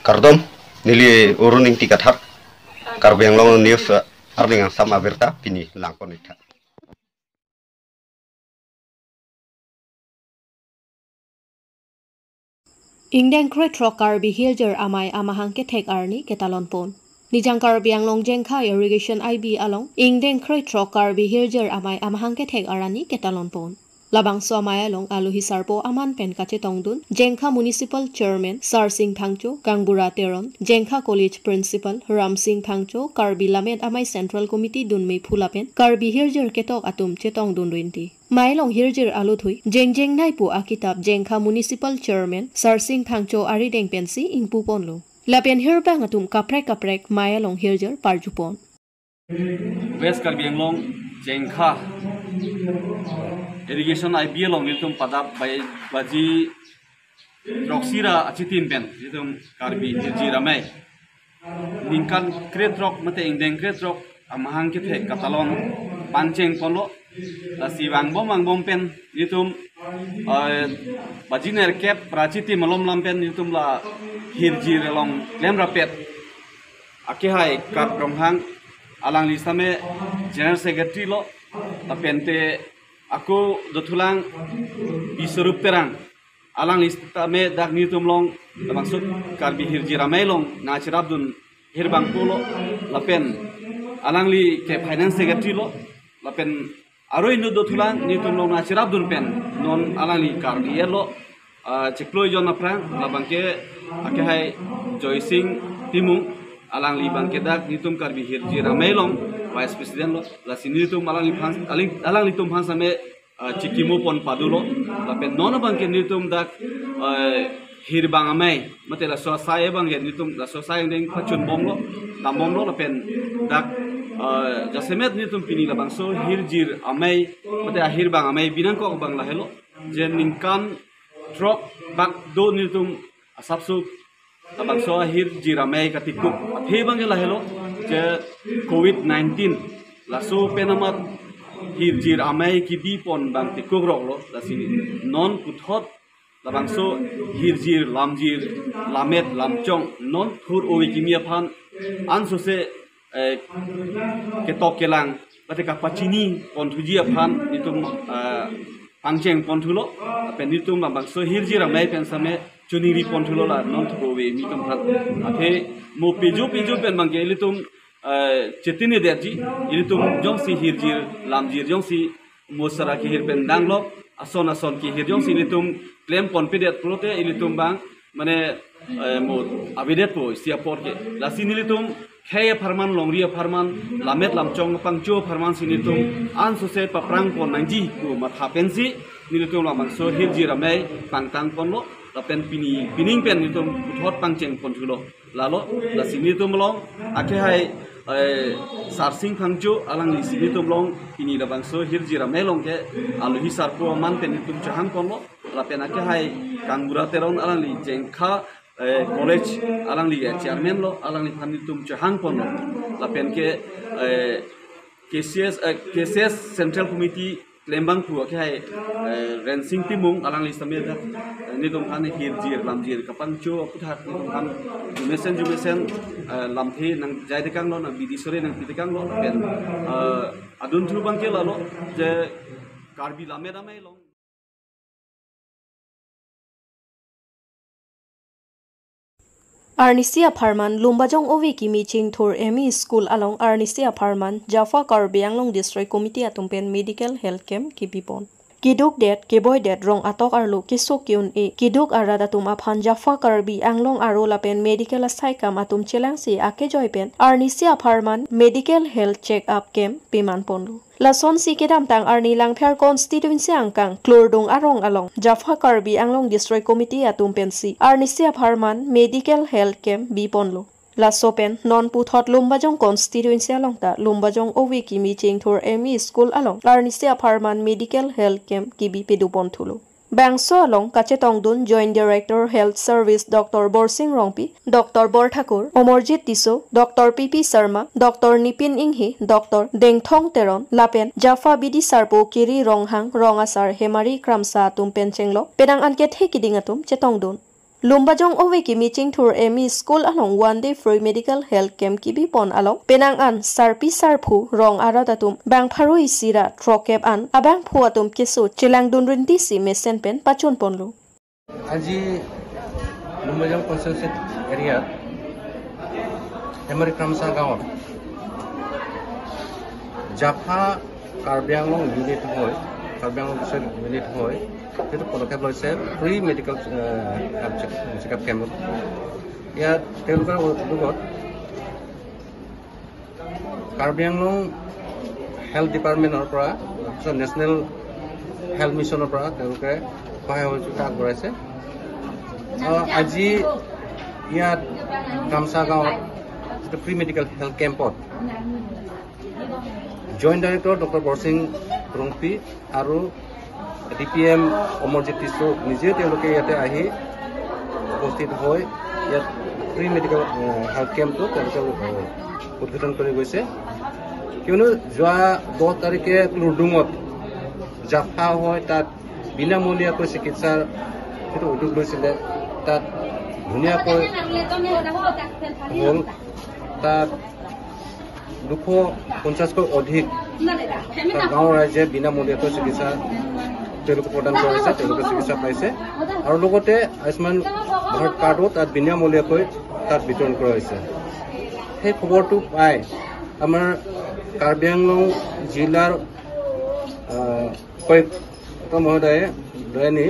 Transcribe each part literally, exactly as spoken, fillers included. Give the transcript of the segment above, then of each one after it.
Kardom, neli Arun Ingti Kathar, Karbi Anglong News, eh, arni angsam abirta pini langpon-iktha. Ingdeng krethrok Karbi Hirjir Amei amahang kethek arni ketalon pon. Nijang Karbi Anglong Jengkha Irrigation I B along ingdeng krethrok Karbi Hirjir Amei amahang kethek arni ketalon pon. Labangso amei along alohi sarpo aman pen kachetongdun Jengkha Municipal Chairman Sarsing Phangcho, Kangbura Teron, Jengkha College Principal Ramsing Phangcho, Karbi Lammet Amei Central Committee dunmephu lapen Karbi hirjir ketok atum chetongdun rinti. Mei along hirjir aluthui jengjeng nai pu akitap Jengkha Municipal Chairman Sarsing Phangcho arideng pensi ingpu ponlo. Lapen hirbang atum kaprek kaprek mei along hirjir parju pon. West Karbi Anglong Jengkha Irrigation I B along nelitum padap bai baji throksi ra achitim pen nelitum Karbi Hirjir Amei ningkan krethrok mate ingdeng krethrok amahang kethek katalon pangcheng ponlo. Lasi vangbom vangbom pen nelitum, eh, baji nerkep ra achitim malom lam pen nelitum la hirjir along klem rapet akehai Kap Ronghang, alangli same General Secretary lo, lapen te ako dothulang Biswarup Terang, alangli same dak nelitum along labangso Karbi Hirjir Amei along nangcherapdun hirbang pulo, lapen alangli ke Finance Secretary lo, lapen aro inut dothulang nelitum along nangcherapdun pen non alangli Karbi elo, ah, chiklo jon aphrang, labangke akehai Joysing Timung, alangli abangke dak nelitum Karbi Hirjir Amei along Vice President lo, lasi nelitum alangliphan, aling, alanglitum aphan same, ah, chikimo pon padulo, lapen non abangke nelitum dak, eh, hirbang amei, mate laso asai abangke nelitum laso asai angdeng pachun bomlo, dam bomlo, lapen dak, eh, jasemet nelitum pini labangso hirjir amei, mate ahirbang amei binangkok abang lahelo, je ningkan throk bak do nelitum asapso labangso ahirjir amei katikup athe abangke lahelo, je Covid nineteen laso pen amat hirjir amei kebi pon abang tikukroklo, lasi non puthot labangso hirjir, lamjir, lammet, lamchong non thur ove kimi aphan ansose, eh, ketok kelang, mate kapachini ponthuji aphan nelitum, eh, pangcheng ponthulo, lapen nelitum labangso hirjir amei pen same choningri ponthulo la non thur ove kimi atum aphan. Athe mo pejo pejo pen abangke ilitum, eh, chetini detji, ilitum jongsi hirjir, lamjir jongsi mo sara kehir pen danglo, ason ason kehir jongsi ilitum klem ponpedet pulote ilitum abang, mane, eh, mo avedetpo isi apor ke. Lasi nelitum khei apharman, longri apharman, lammet lamchong pangcho apharman si nelitum ansose paprang pon nangji pu matha pensi nelitum labangso hirjir amei pangtang ponlo, lapen pini, pining pen nelitum puthot pangcheng ponthulo. Lalo, lasi nelitum along akehai, eh, Sarsing Phangcho, alangli si nelitum along pini labangso hirjir amei along ke alohi sarpo aman pen nelitum chehang ponlo, lapen akehai Kangbura Teron, alangli Jengkha, eh, College, alangli, eh, Chairman lo, alangliphan nelitum chehang ponlo, lapen ke, eh, K C S, eh, K C S Central Committee klembangphu akehai, eh, Rensing Timung, alangli same dak, eh, nelitum aphan hirjir lamjir kapangcho aputhak nelitum aphan jumesen jumesen, eh, lamthe nangjai tekanglo, nang bidi sore nangpi tekanglo, lapen, eh, adunthu abangke lalo, je Karbi Lammet Amei along. Arnisi apharman Lumbajong ove kimi Chingthur M E School along arnisi apharman Jaffa Karbi Anglong District Committee atum pen medical health camp kebi pon. Keduk det, keboi det, rong atok arlo, kesuk ke-un-e, keduk arat atum aphan Jaffa Karbi Anglong aro lapen medical asai kam atum chelangsi akejoi pen arnisi apharman medical health check up camp peman ponlo. Lasonsi kedamtang arni Langpher constituency angkang Klurdung arong along Jaffa Karbi Anglong District Committee atum pensi arnisi apharman medical health camp bi ponlo. Laso pen non puthot Lumbajong constituency along ta Lumbajong ove kimi Chingthur M E School along arnisi apharman medical health camp kebi pedu ponthulo. Bangso along kachetongdun Joint Director Health Service Doctor Borsing Rongpi, Doctor Bor Thakur, Omorjit Tisso, Doctor P P Sharma, Doctor Nipin Inghi, Doctor Dengthong Teron, lapen Jaffa bidi sarpo Kiri Ronghang, rong asar Hemari Kramsa atum pen chenglok penang an kethe kiding atum chetongdun. Lumbajong ove kimi Chingthur M E School along one day free medical health camp kebi pon along penang an sarpi sarpo rong arat atum bang pharo isi ra throkep an abangphu atum keso chelangdun rinti si mesen pen pachun ponlo. আজি লুম্বাজং কনষ্টিটুৱেঞ্চি এৰিয়াত হেমাৰী ক্ৰামচা গাঁৱত জাফা কাৰ্বি আংলং ইউনিট হৈ, কাৰ্বি আংলং ইউনিট হৈ যিটো পদক্ষেপ লৈছে ফ্ৰী মেডিকেল চেকআপ কেম্পত, ইয়াত তেওঁলোকৰ উদ্যোগত কাৰ্বি আংলং হেল্থ ডিপাৰ্টমেণ্টৰ পৰা, তাৰপিছত নেশ্যনেল হেল্থ মিছনৰ পৰা তেওঁলোকে সহায় সহযোগিতা আগবঢ়াইছে। আহ, আজি ইয়াত গামছা গাঁৱত যিটো ফ্ৰী মেডিকেল হেল্থ কেম্পত জইণ্ট ডাইৰেক্টৰ ডক্টৰ বৰসিং ৰংপি আৰু ডি পি এম অমৰজিৎ টিছো নিজে তেওঁলোকে ইয়াতে আহি উপস্থিত হৈ ইয়াত ফ্ৰী মেডিকেল, আহ, হেল্থ কেম্পটো তেওঁলোকে, আহ, উদ্ঘাটন কৰি গৈছে। কিয়নো যোৱা দহ তাৰিখে লুডুঙত জাফা হৈ তাত বিনামূলীয়াকৈ চিকিৎসাৰ যিটো উদ্যোগ লৈছিলে, তাত ধুনীয়াকৈ হ'ল। তাত দুশ পঞ্চাশকৈ অধিক তাত গাঁৱৰ ৰাইজে বিনামূলীয়াকৈ চিকিৎসা তেওঁলোকে প্ৰদান কৰা হৈছে, তেওঁলোকে চিকিৎসা পাইছে। আৰু লগতে আয়ুষ্মান ভাৰত কাৰ্ডো তাত বিনামূলীয়াকৈ তাত বিতৰণ কৰা হৈছে। সেই খবৰটো পাই আমাৰ কাৰ্বি আংলং জিলাৰ, আহ, উপায়ুক্ত মহোদয়ে, দয়ানী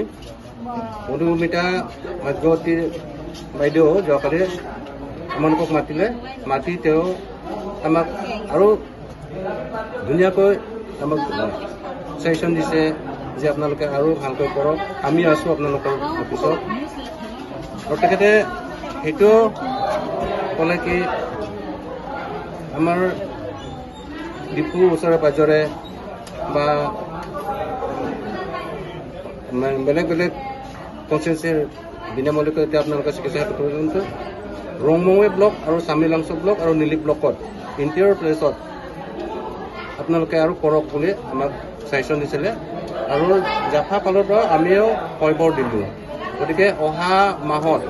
মধুমিতা ভাগ্যৱতী বাইদেউ যোৱাকালি আমালোকক মাতিলে, মাতি তেওঁ আমাক আৰু ধুনীয়াকৈ আমাক ছাজেশ্যন দিছে যে আপোনালোকে আৰু ভালকৈ কৰক, আমি আছোঁ আপোনালোকৰ অফিচত। আৰু তেখেতে সেইটো ক'লে কি, আমাৰ ডিফুৰ ওচৰে পাজৰে বা মে-, বেলেগ বেলেগ কনষ্টিটুৱেঞ্চিৰ বিনামূলীয়াকৈ এতিয়া আপোনালোকে চিকিৎসা হেতু পৰ্যন্ত ৰংমঙে ব্লক আৰু চামিলাংচো ব্লক আৰু নিলি ব্লকত ইণ্টেৰিয়ৰ প্লেচত আপোনালোকে আৰু কৰক বুলি আমাক ছাজেশ্যন দিছিলে। আৰু জাফা ফালৰ পৰা আমিও খবৰ দিলোঁ। গতিকে অহা মাহত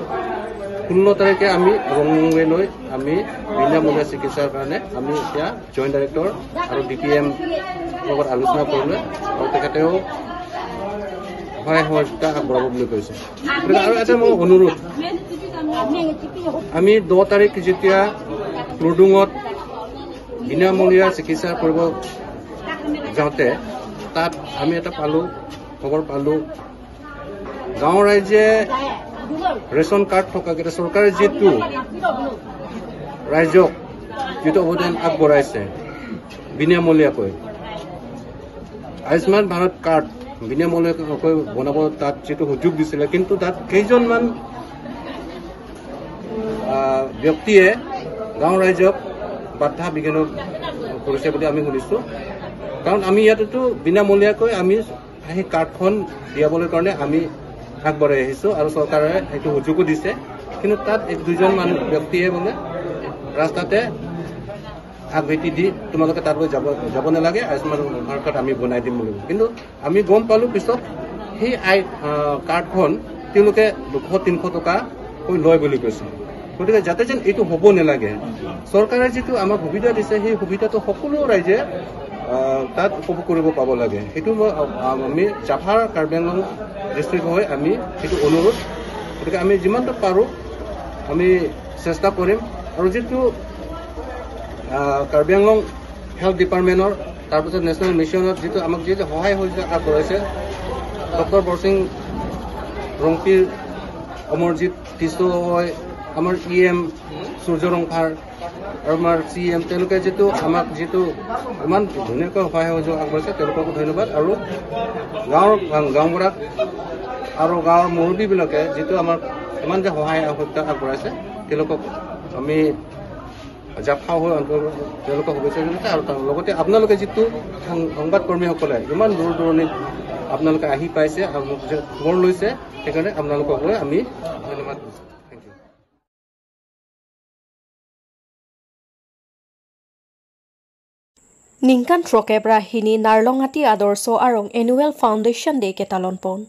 ষোল্ল তাৰিখে আমি ৰংমঙেলৈ আমি বিনামূলীয়া চিকিৎসাৰ কাৰণে আমি এতিয়া জইণ্ট ডাইৰেক্টৰ আৰু ডি পি এম লগত আলোচনা কৰিলোঁ আৰু তেখেতেও সহায় সহযোগিতা আগবঢ়াব বুলি কৈছে। গতিকে আৰু এটা মোৰ অনুৰোধ, আমি দহ তাৰিখ যেতিয়া লুডুঙত বিনামূলীয়া চিকিৎসা কৰিব যাওঁতে তাত আমি এটা পালোঁ, খবৰ পালোঁ, গাঁৱৰ ৰাইজে ৰেচন কাৰ্ড থকাকেইটা চৰকাৰে যিটো ৰাইজক যিটো অৱদান আগবঢ়াইছে বিনামূলীয়াকৈ, আয়ুষ্মান ভাৰত কাৰ্ড বিনামূলীয়াকৈ বনাব তাত যিটো সুযোগ দিছিলে, কিন্তু তাত কেইজনমান, আহ, ব্যক্তিয়ে গাঁৱৰ ৰাইজক বাধা বিঘ্ন কৰিছে বুলি আমি শুনিছোঁ। কাৰণ আমি ইয়াতেতো বিনামূলীয়াকৈ আমি সেই কাৰ্ডখন দিয়াবলৈ কাৰণে আমি আগবাঢ়ি আহিছোঁ আৰু চৰকাৰে সেইটো সুযোগো দিছে। কিন্তু তাত এক দুজন মানুহ ব্যক্তিয়ে বোলে ৰাস্তাতে আগভেটি দি তোমালোকে তাত লৈ যাব, যাব নালাগে, আয়ুষ্মান ভাৰত কাৰ্ড আমি বনাই দিম বুলি। কিন্তু আমি গম পালোঁ পিছত সেই আই, আহ, কাৰ্ডখন তেওঁলোকে দুশ তিনিশ টকা কৈ লয় বুলি কৈছে। গতিকে যাতে যেন এইটো হ'ব নালাগে, চৰকাৰে যিটো আমাক সুবিধা দিছে, সেই সুবিধাটো সকলো ৰাইজে, আহ, তাত উপভোগ কৰিব পাব লাগে। সেইটো মই, আহ, আমি জাফাৰ কাৰ্বি আংলং ডিষ্ট্ৰিক্ট হৈ আমি সেইটো অনুৰোধ। গতিকে আমি যিমানটো পাৰোঁ আমি চেষ্টা কৰিম। আৰু যিটো, আহ, কাৰ্বি আংলং হেল্থ ডিপাৰ্টমেণ্টৰ, তাৰপিছত নেশ্যনেল মিছনত যিটো আমাক যিটো সহায় সহযোগিতা আগবঢ়াইছে, ডক্টৰ বৰসিং ৰংপিৰ, অমৰজিৎ টিছো হয়, আমাৰ ই এম সূৰ্য ৰংফাৰ আৰু আমাৰ চি এম, তেওঁলোকে যিটো আমাক যিটো ইমান ধুনীয়াকৈ সহায় সহযোগ আগবঢ়াইছে, তেওঁলোককো ধন্যবাদ। আৰু গাঁৱৰ, গাঁও, গাঁওবুঢ়াক আৰু গাঁৱৰ মুৰব্বীবিলাকে যিটো আমাক ইমান যে সহায় সহযোগিতা আগবঢ়াইছে, তেওঁলোকক আমি জাফা হৈ অন্তত তেওঁলোকক শুভেচ্ছা জনাইছে। আৰু তাৰ লগতে আপোনালোকে যিটো সাং-, সংবাদকৰ্মীসকলে ইমান দূৰ দূৰণিত আপোনালোকে আহি পাইছে আৰু মোক যে খবৰ লৈছে, সেইকাৰণে আপোনালোকক লৈ আমি ধন্যবাদ দিছোঁ। Thank you. Ningkan throkep ra hini Narlongati Adorsho Arong Annual Foundation Day ketalon pon.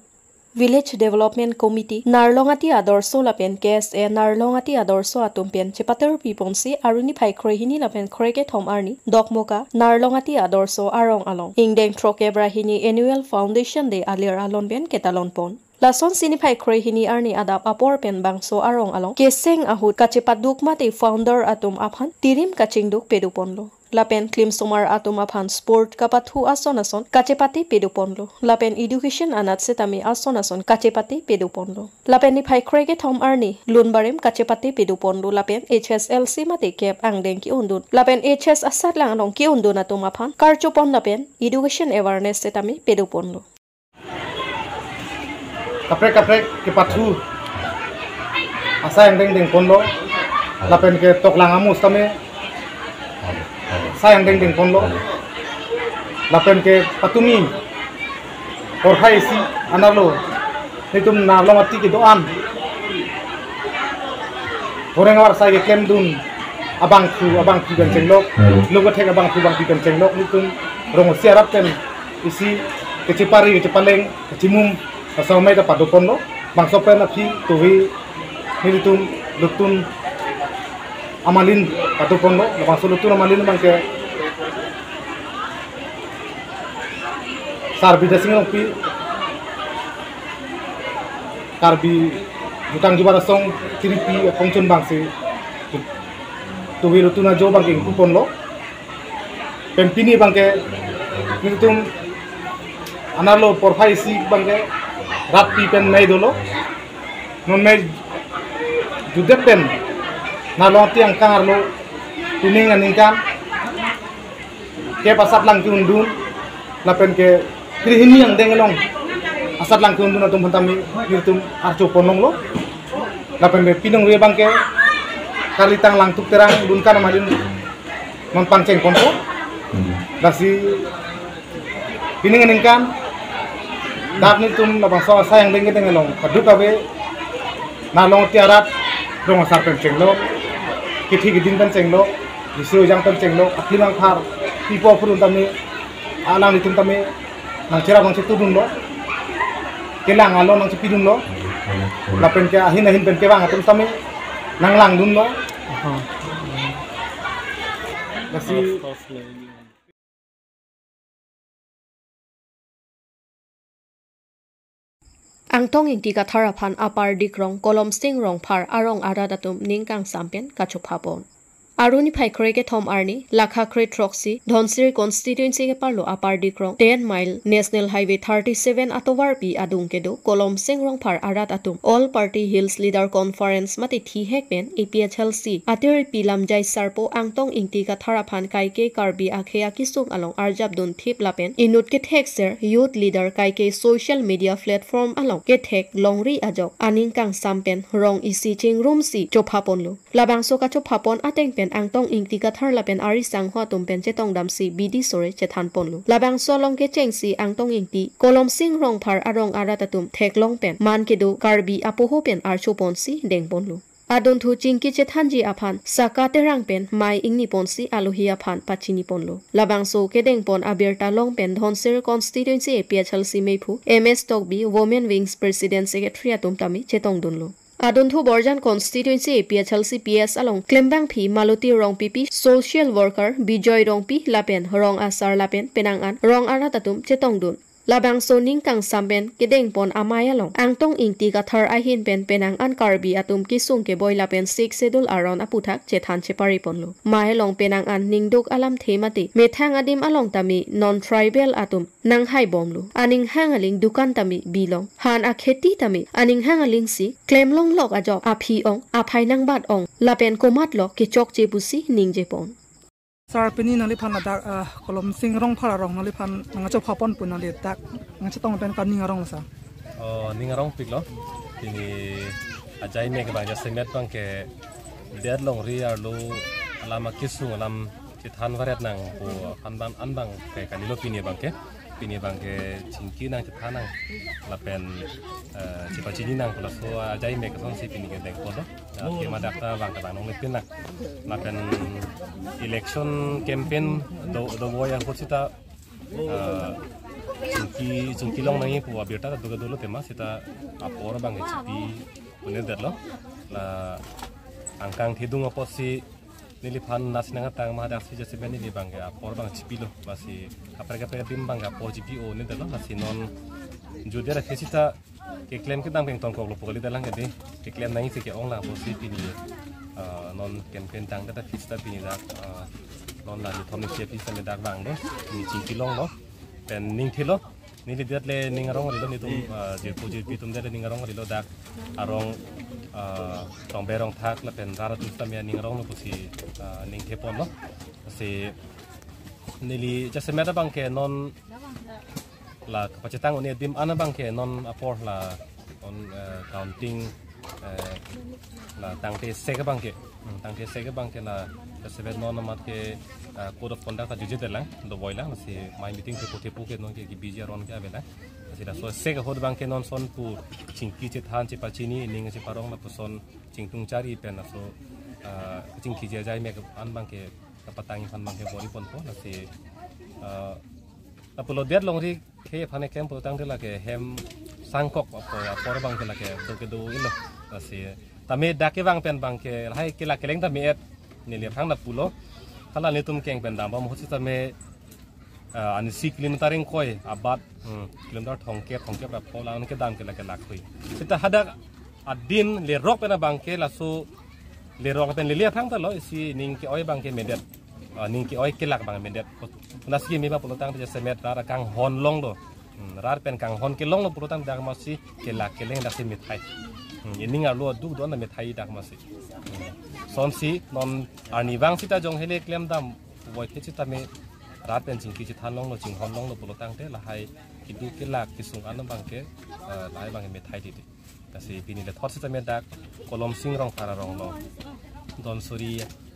Village Development Committee, Narlongati Adorsho lapen K S A Narlongati Adorsho atum pen chepaterpi ponsi aruni phai kre hini lapen kre kethom arni Dokmoka Narlongati Adorsho arong along ingdeng throkkep ra hini Annual Foundation Day alir alon pen ketalon pon. Lasonsi niphai kre hini arni adap apor pen bangso arong along keseng ahut kachepaduk mate founder atum aphan tirim kachingduk pedo ponlo. Lapen klimsomar atum aphan sport kapathu ason ason kachepate pedo ponlo. Lapen education anat setame ason ason kachepate pedo ponlo. Lapen niphai kre kethom arni lunbarim kachepate pedo ponlo. Lapen H S L C mate kep angdeng ke-undun lapen H S asatlang along ke-undun atum aphan karcho pon lapen education awareness setame pedo ponlo. Kaprek kaprek kepathu asai angdeng deng ponlo. Lapen ke toklang amus tame asai angdeng deng ponlo. Lapen ke patumi porphai isi anerlo nelitum Narlongati kedo-an horeng avar asai keklemdun abangphu abangpi pen chenglok, lo kethek abangphu abangpi pen chenglok nelitum rong isi arat pen isi kachepari, kachepaleng, kachimum, asomai ta pado ponlo. Bangso pen aphi tuvi nelitum Lutun Amalin pado ponlo. Bangso Lutun Amalin abangke Sar Bidya Sing Rongpi, Karbi Jutang Jubat Asong tiripi apongchun abangsi tuvi Lutun Ajo abangke ingpu ponlo. Pen pini abangke nelitum anerlo porphai isi abangke rat pi pen mei dolo. Non mei jutdet pen Narlongati angkang arlo pining aningkan kep asatlang ke-undun lapen ke kre hini angdeng along asatlang ke-undun atum aphan tame nelitum archo pon longlo. Lapen ke pinong ve abangke Karli Tang Langtuk Terang Dunkan Amalin non pangcheng ponpo. Lasi pining aningkan dak nelitum labangso asai angdeng kedeng along paduk ave Narlongati arat rong asar pen chenglok, kethi keding pen chenglok, isi ojang pen chenglok, aklim angphar pipo aphuron tame alanglitum tame nangcherap nangchetudunlo. Kelang along nangchepidunlo. Lapen ke ahin ahin pen kevang atum tame nanglangdunlo. Lasi Angtong Ingti Kathar aphan Upper Dikrong, Kolomsing Rongphar arong arat atum ning kangsam pen kachopha pon. Aruni phai kre kethom arni, lakha kre throksi, Dhonsiri constituency keparlo Upper Dikrong, ten mile, National Highway thirty-seven atovarpi adung kedo Kolomsing Rongphar arat atum All Party Hills Leader Conference mate thihek pen A P H L C atir pi lamjai sarpo Angtong Ingti Kathar aphan kaike Karbi akhei akesung along arjapdun thip lapen inut kethekser youth leader kaike social media platform along kethek longri ajok aning kangsam pen rong isi chingrumsi chopha ponlo. Labangso kachopha pon ateng pen Angtong Ingti Kathar lapen ari sangho atum pen chetongdamsi bidi sore chethan ponlo. Labangso along kechengsi Angtong Ingti Kolomsing Rongphar arong arat atum theklong pen man kedo Karbi apoho pen archo ponsi deng ponlo. Adunthu chingki chethanji aphan Saka Terang pen mei ingni ponsi alohi aphan pachini ponlo. Labangso kedeng pon abirta long pen Dhonsiri constituency A P H L C meiphu M S Tokbi, Women Wings President Secretary atum tame chetongdunlo. Adunthu Borjan constituency A P H L C P S along klembangpi Maloti Rongpipi, social worker Bijoy Rongpi lapen rong asar lapen penang an rong arat atum chetongdun. Labangso ning kangsam pen kedeng pon amei along Angtong Ingti Kathar ahin pen penang an Karbi atum kesung keboi lapen Sixth Schedule aron aputhak chethan chepari ponlo. Mei along penang an ningduk alamthe mate methang adim along tame non tribal atum nanghai bomlo. Aning hang aling dukan tame bilong, han akheti tame aning hang alingsi klemlong lok ajok aphi ong, aphai nangbat ong lapen komatlo kechokche pusi ningje pon. Sir, pini nangliphan ladak, ah, Kolomsing Rongphar arong nangliphan nangchopha pon pu nangli dak nangchetong pen kaning arong la sir? Oh, ning arong piklo. Pini ajai me kebang jasemet abangke det longri arlo alam akesung alam chethan varet nangpo aphan abang an abangke kalilo pini abangke. Pini abangke chingki nangchethan nang lapen, eh, chepachini nang pu laso ajai me kesonsi pini kedeng ponlo. Athema dak ta abangke bang nongle pin nang. Lapen election campaign do, dovoi ahut seta, eh, Chingki, chingki long nangji pu abirta ta do kedo lo tema seta apor abang chipi un-edetlo. La angkang thedung apotsi neliphan nasi nang atang ma daksi jasemet neli abang ke apor abang chipilo. Lasi kaprek kaprek adim abang ke apor chipi un-edetlo. Lasi non jutdet akhei seta keklem kedam kengtong koklo pu kalidet lang kedi. Keklem nangji si ke-ong lang apotsi pini, ah, non campaign tangdet aphi seta pini dak, ah, non la nithom nisi aphi seta dak vanglo. Pini chingki longlo. Pen ning thelo. Neli det le ning arong rilo netum, ah, jirpo jirpi atum det le ning arong rilo dak arong, ah, Tongbe Rongthak lapen rat atum seta me ning aronglo pusi, ah, ning theponlo. Si neli jasemet abang ke non la kapachethang un-e adim an abang ke non apor la non, eh, counting, eh, la tangte sek abang ke, hmm, tangte sek abang ke la jasemet non amat ke, eh, code of conduct ta jutjedet lang, dovoi lang, si mai meeting thepo thepo ke non ke kebiji aron ke ave lang. Si laso sek ahut abang ke non son pu chingki chethan chepachini ning cheparong lapuson chingtung chari pen laso, eh, chingki jejai mek an abang ke kapatang aphan abang ke bor-i ponpo. Lasi, eh, lapulo det longri khei aphan eklem pulotangte lake hem sangkok apor, apor abang ke lake do kedo ilo. Lasi tame dak kevang pen abang ke lahai kelak keleng tame et neli aphrang lapulo. Hala netum keng pen dambom ahut seta me, ah, anisi kilometer ingkoi abat, hmm, kilometer thomkep, thomkep ra pho lang kedam ke lake lakhoi. Seta hadak adin lerok pen abang ke laso lerok pen lele aphrang ta lo isi ning ke-oi abang ke medet. Ah, ning ke-oi kelak abang medet. Lasi me ba pulotangte jasemet rat kanghon longlo. Hmm, rat pen kanghon kelonglo pulotangte dak masi kelak keleng daksi methai. Hmm, ining arlo duk don methai dak masi. Hmm. Sonsi non arnivang seta jong hele klemdam voi phe seta me rat pen chingki chethan longlo chinghon longlo pulotangte lahai keduk kelak kesung an abang ke, eh, lahai abang methai titi. Lasi pini le thot seta me dak Kolomsing Rongphar arong lo. Donsuri,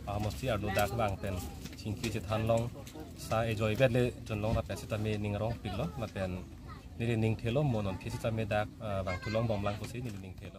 ah, mosti arlo dak vang pen chingki chethan long sa ejoi vet le jon long lapen seta me ning arongpiklo lapen neli ning thelo mo non phe seta me dak, ah, vangthu longbom lang pusi neli ning thelo.